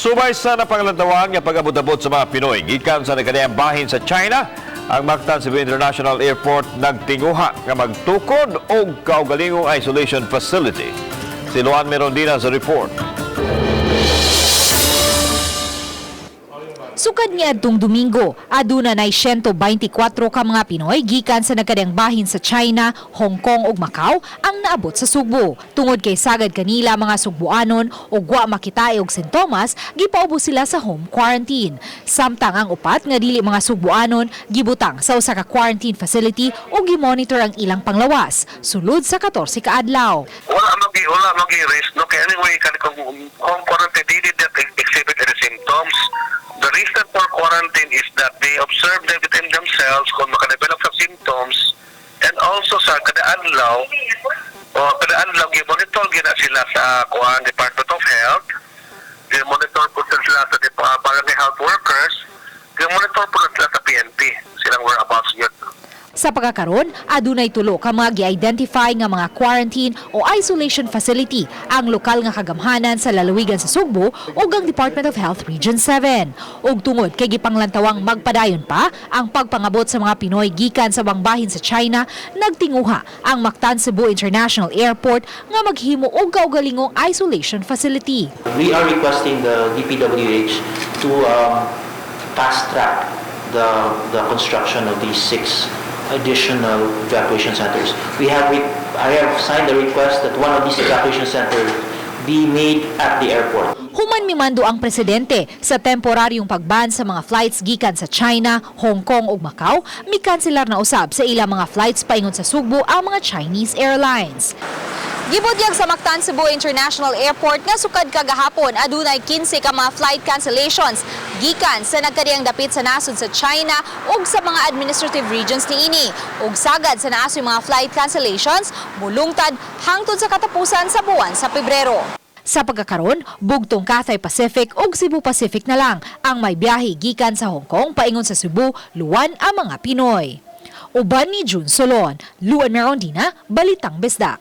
Subay sa napanglantawan nga pag-abot-abot sa mga Pinoy gikan sa nagkadiyang bahin sa China, ang Mactan Cebu International Airport nagtinguha nga magtukod og kaugalingong isolation facility. Si Luan Merondina sa report. Sukad niadtong Domingo, aduna nay 124 ka mga Pinoy gikan sa nagkadiyang bahin sa China, Hong Kong ug Macau ang naabot sa Sugbo. Tungod kay sagad kanila mga Sugboanon ug wa makitae og sintomas, gipaubos sila sa home quarantine. Samtang ang upat nga dili mga Sugboanon gibutang sa usa ka quarantine facility ug gimonitor ang ilang panglawas sulod sa 14 ka adlaw. Wala magi risk, no? Kay anyway, kani kung home quarantine, they did not exhibit any symptoms. The reason for quarantine is that they observe them within themselves kung makadevelop sa symptoms, and also sa kada adlaw o kada adlaw gi-monitor gina sila sa kuan, Department of Health. Gi-monitor po sila sa barangay health workers. Gi-monitor po sila sa PNP silang whereabouts yun. Sa pagkakaron, adunay tulo ka mga gi-identify nga mga quarantine o isolation facility: ang lokal nga kagamhanan sa lalawigan sa Sugbo ug ang Department of Health Region 7. Ug tungod kay gipanglantawang magpadayon pa ang pagpangabot sa mga Pinoy gikan sa bangbahin sa China, nagtinguha ang Mactan Cebu International Airport nga maghimo og kaugalingong isolation facility. We are requesting the DPWH to fast track the construction of these six additional evacuation centers. I have signed a request that one of these evacuation centers be made at the airport. Human mimando ang presidente sa temporaryong pagban sa mga flights gikan sa China, Hong Kong ug Macau, mikanselar na usab sa ilang mga flights paingon sa Sugbo ang mga Chinese airlines. Gibudyag sa Mactan Cebu International Airport nga sukad kagahapon adunay 15 ka mga flight cancellations gikan sa nagkadiyang dapit sa nasod sa China ug sa mga administrative regions niini. Ug sagad sa naasoy mga flight cancellations mulungtad hangtod sa katapusan sa buwan sa Pebrero. Sa pagkakaron, bugtong Cathay Pacific ug Cebu Pacific na lang ang may biyahe gikan sa Hong Kong paingon sa Cebu, luwan ang mga Pinoy. Uban ni June Solon, Luan Merondina, Balitang Bisdak.